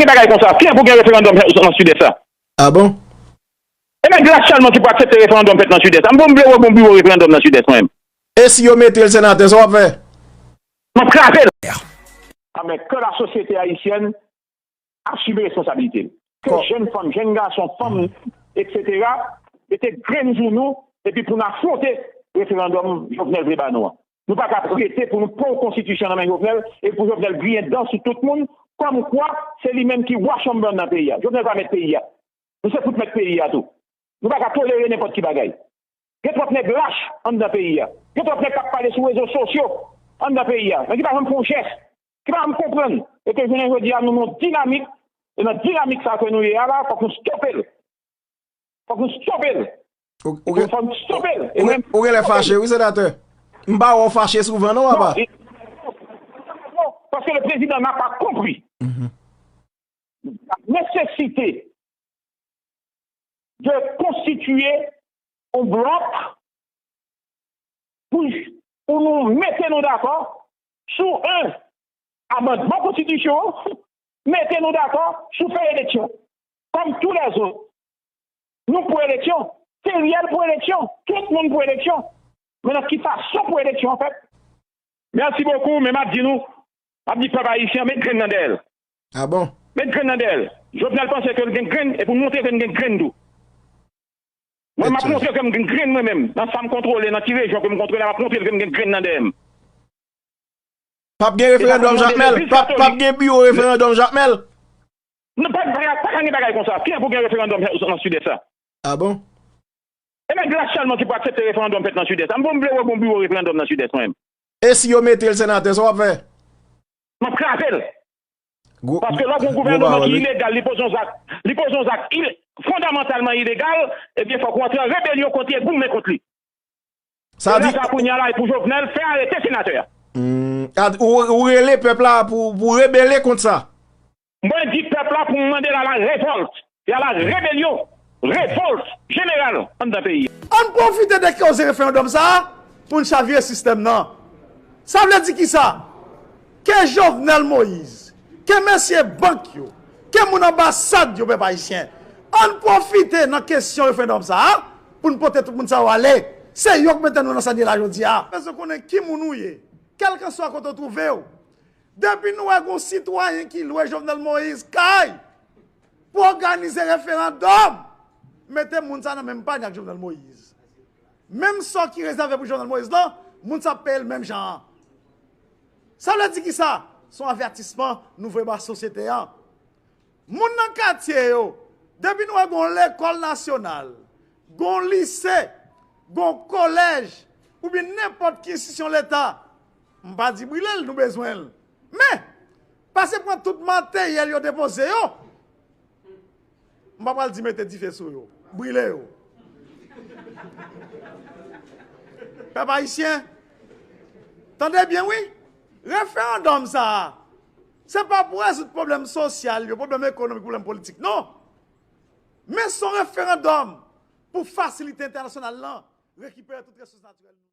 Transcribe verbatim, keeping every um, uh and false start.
Ki bagay konsa? Ki pou gen referandòm nan Sidès la? Ah bon? E nèg lach sèlman ki pou aksepte referandòm fèt nan Sidès la. M bon, m vle wè bon biwo referandòm nan Sidès mwen menm. E si yo mete l senatè, sa w ap fè? M ap kraze l. Ah, men ke la sosyete ayisyèn asime responsablite l. Ke jèn fanm, jèn gason, fanm, et cetera, mete grenn jounou, epi pou n afwonte referandòm Jovenel vle ba nou an. Nou pa ka rete pou nou pran yon konstitisyon nan men Jovenel, e pou Jovenel griyen dan sou tout moun, kòmkwa se li menm ki wa chanm nan peyi a. Jovenel pa mèt peyi a. Nou se fout mèt peyi a tou. Nou pa ka tolere nenpòt ki bagay. Gen twòp nèg lach anndan peyi a. Gen twòp nèg k ap pale sou rezo sosyo anndan peyi a, men ki pa janm fè yon jès, ki pa janm konprann. E ke jounen jodi a, nou nan yon dinamik, e nan dinamik sa ke nou ye a la, fòk nou stope l. Fòk nou stope l. Ou, ou, fòk nou stope l. E ou, mwen, ou genlè fache, wi, senatè. M pa wè w fache souvan, non, papa. Non, e, non, paske le président n'a pas compris la nécessité de constituer un bloc pou, pou nou mete nou dakò sou yon amandman konstitisyon an, mete nou dakò sou fè eleksyon. Kòm tou lèzòt, nou pou eleksyon, Theriel pou eleksyon, tout moun pou eleksyon. Men nan ki fason pou eleksyon an fèt? Mèsi bokou, men m ap di nou, m ap di pèp ayisyen an, met grenn nan dèyè l. Ah bon? Met grenn nan dèyè l. Jovenel panse ke l gen grenn, e pou l montre ke l gen grenn tou. Mwen, m ap montre ke m gen grenn mwen menm. Nan sa m kontwole, nan ti rejyon ke m kontwole, m ap montre l ke m gen grenn nan dèyè m. P ap gen referandòm Jakmèl? P ap, p ap gen biwo referandòm Jakmèl? Non, pa, pa, pa gen bagay konsa. Ki pou gen referandòm nan Sidès la? Ah bon? E nèg lach sèlman ki pou aksepte referandòm fèt nan Sidès la. M bon, m vle wè bon biwo referandòm nan Sidès mwen menm. E si yo mete l senatè, sa w ap fè? M ap kraze l. Paske lè w gen yon gouvènman ki ilegal, li poze yon zak, li poze yon zak il-, fondamantalman ilegal, ebyen, fòk ou antre an rebelyon kont li e goumen kont li. Sa di, kounye a la, e pou Jovenel fè arete senatè a. Hmm, ou, ou rele pèp la pou, pou rebele kont sa? Mwen di pèp la pou mande l a la revòlt e a la rebelyon, revòlt jeneral anndan peyi a. Ann pwofite de koze referandòm sa a pou n chavire sistèm nan. Sa vle di kisa? Ke Jovenel Moïse, ke mesye bank yo, ke moun anbasad yo, pèp ayisyen, ann pwofite nan kesyon referandòm sa a pou n pote tout moun sa yo ale. Se yo k mete nou nan sa n ye la jodi a. Bezwen konnen ki moun ou ye, kèlkanswa kote w twouve w. Depi nou wè gon sitwayen ki lwe Jovenel Moïse kay pou òganize referandòm, mete moun sa nan menm panye ak Jovenel Moïse. Menm sò ki rezève pou Jovenel Moïse lan, moun sa ap peye l menm jan an. Sa vle di kisa? Se yon avètisman nou voye ba sosyete an. Moun nan katye yo, depi nou wè gon lekòl nasyonal, gon lise, gon kolèj, oubyen nenpòt ki enstitisyon leta, m pa di brile l, nou bezwen l. Men, pase pran tout materyèl yo depoze yo. M pa pral di mete dife sou yo, brile yo. Pèp ayisyen, tande byen wi, referandòm sa a, se pa pou rezoud pwoblèm sosyal yo, pwoblèm ekonomik, pwoblèm politik, non. Men se yon referandòm pou fasilite entènasyonal lan rekipere tout resous natirèl nou.